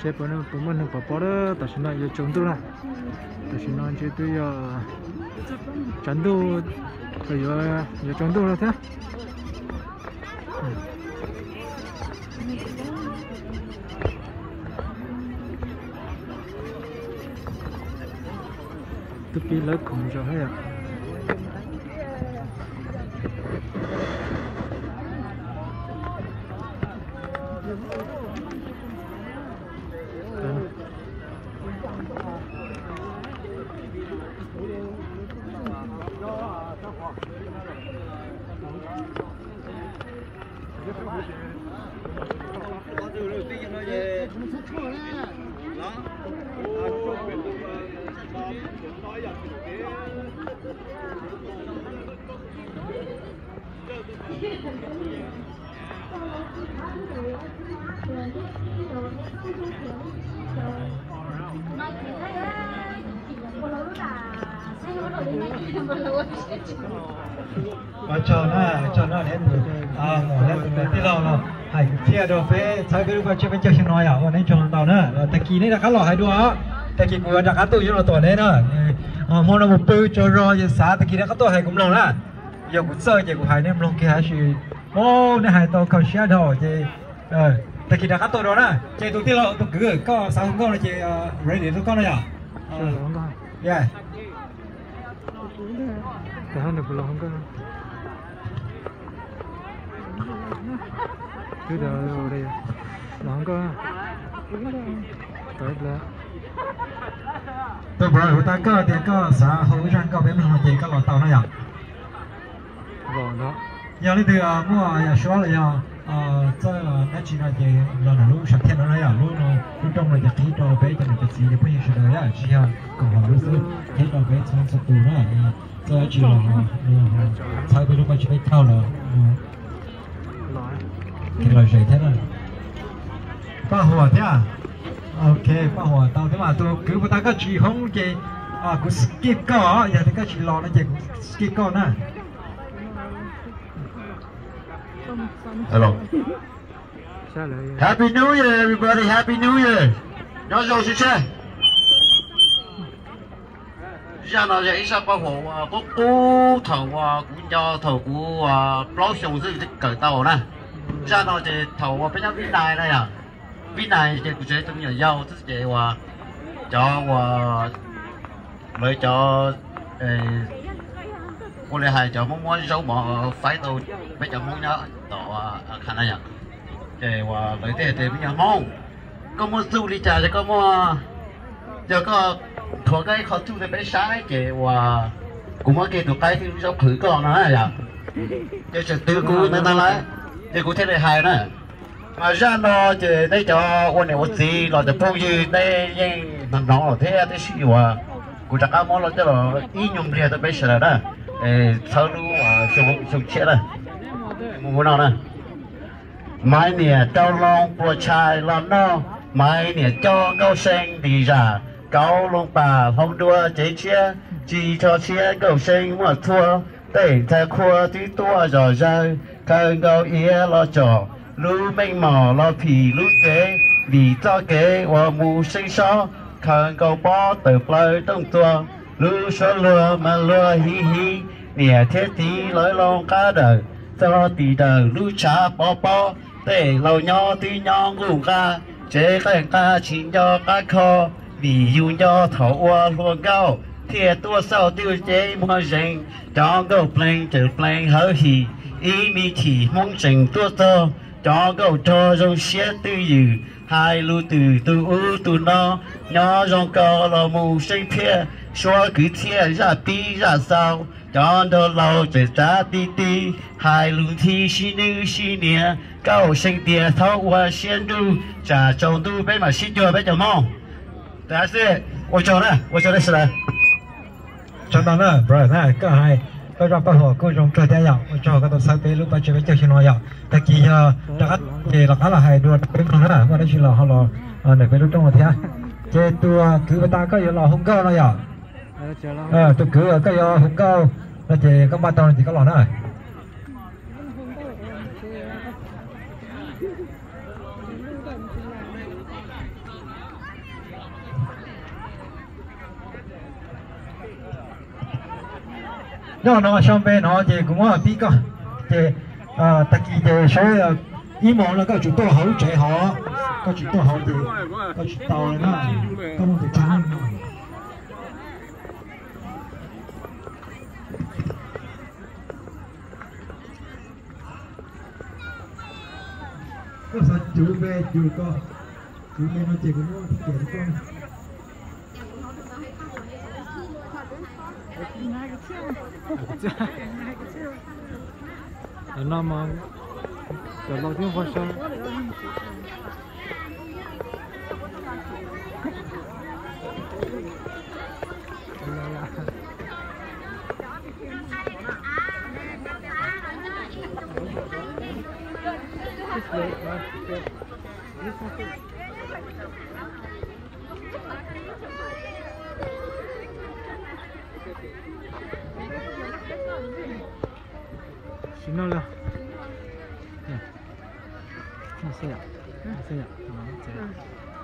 Seb puas muaj neeg pov pob lawm. Tam sim no yuav tsaus ntuj lawm. Tam sim no ntshe twb yog tsaus ntuj, yuav tsaus ntuj lawm thiab. Twb pib lawv khoom zog thiab yom. Ua tsaug na, ua tsaug na, neb tus tij laug no hais kwv txhiaj rau peb txhawb peb lub paj tsib peb caug xyoo no yom, ua neb tsaug ntau na. Tag kis neb rov qab los hais dua, tag kis kuv rov qab tuaj yuav los tom neb na. Hmo no mus pw tsaug zog, yog xav tag kis rov qab tuaj hais kuv mloog na. Yog kuv txawj ces kuv hais neb mloog kiag tab sis, o, neb hais tau kho siab dhau ces tag kis rov qab tuaj dua na. Ces tus tij laug, tus kwv, koj xav hu nkauj no ces ready rau koj no yom. Tus brother hu tau koj tias koj xav hu ib zaj nkauj peb mloog no ces koj los tau no yom. Yog leej twg muaj yam suab los yog txawj dab tsi no ces los ntawm lub sam thiaj no na yom, lub no, lub rooj no ces qhib rau peb cov niam cov txiv cov phooj ywg sawv daws yom, tsis yog koom haum lub xwb, qhib rau peb txhua txhua tus na. Txawj dab tsi los txhawb peb lub paj tsib peb caug los los zem thiab na. Paj huam thiab. Ok, paj huam tau thiab mas tus kwv puas tas koj tsis hoob ces kuv skip koj, yog tias koj tsis los no ces kuv skip koj na. Hello. Happy New Year, everybody. Happy New Year. Nyob zoo sib tshab. Zaj no yog ib zaj paj huam uas qub qub thaum uas kuv nco, thaum kuv plaub xyoos xwb kawm tau na. Zaj no ces thaum uas peb nyob Vib Nais na yom, Vib Nais ces kuv tseem tus me nyuam yaus xwb ces uas cov uas lawv cov ua li hais cov Hmoob muab zaub mov faib tau peb cov Hmoob nyob tom Kha na yom. Ces uas lawv thiaj tias me nyuam Hmoob, koj muaj txuj li cas, yog koj muaj, yog koj thuav koj ib qho txuj rau peb saib ces uas kuv muab kiag tus qaib thiab lub zaub qhwv koj no na yom. Ces tseem twv kuv ntawd ntag lauj, ces kuv thiaj li hais na. Mas zaj no ces nej cov ua niam ua txiv los cov phooj ywg nej yeej hnov hnov lawm thiab, tab sis uas kuv rov qab muab los coj los ib nyuag npliag rau peb sawv daws na, txhawb lub xyoo tshiab na. Mus no na. Maiv niam rau loo puas tshais los noj, Maiv niam coj Nkauj See ntim zam, kauv loo pas hloov dua cev tshiab, tsis tso tshiab Nkauj See muaj txhua, tej ntxhais qhua twb tuaj zom zaws, khaws nkaus iav los tsom, lub meej mom los phim lub cev, vim txoj kev uas mus seeb sob, khaws nkaus pob tawm plaws rooj txua, lub suab luag mas luag hiv hiv, niam thiab txiv lawv loo qab dawm, txog tim dawm lub tshav pov pob, tej laus nyob twb nyob nquj nqa, tsev qaij nqa tsis nco qab kho, vim yus nco thaum ua hluas nkauj, thiaj tuaj xauj twj cev muag zees, cov nkauj plees tseem plees hawv him, ib me chim Hmoob tseem tuaj txog, cov nkauj rog zoo siab twj ywm, hais lus twm tus ub tus no, nyob zoo ko los mus seeb phiaj, suab kwv txhiaj zaj pib zaj xaus, cov nraug laus tseem tsav ti ti, hais lus nthi sib nwb sib nias, Nkauj See tias txhob ua siab nruj, tsam tsaus ntuj peb mam sib cuag peb cov Hmoob. Ua tsaug na, ua tsaug nej sawv daws. Tsaug ntau na brother na, koj hais koj zaj paj huam kuj zoo kawg thiab yom, ua tsaug koj tau txhawb peb lub paj tsib peb caug xyoo no yom. Tag kis yog rov qab ces rov qab los hais dua rau peb mloog na, muaj dab tsi los ho los ntawm peb lub rooj no thiab. Ces tus kwv puas tas koj yuav los hu nkauj no yom. Tus kwv koj yuav hu nkauj no ces koj npaj tau no ces koj los na. Coj no sau npe no ces kuv muab pib koj. Ces tag kis ces sawv ib moos no koj tsum tuaj hauv lub tsev hov, koj tsis tuaj hauv ces koj tsis tau na, koj muaj tus tswv yeej no. Koj xav cuv npe cuv ko, cuv npe no ces kuv muab tias rau koj. Tam no mas cov laus thiab nqua so. Sim no lawm. No xwb yom, no xwb yom, no xwb yom.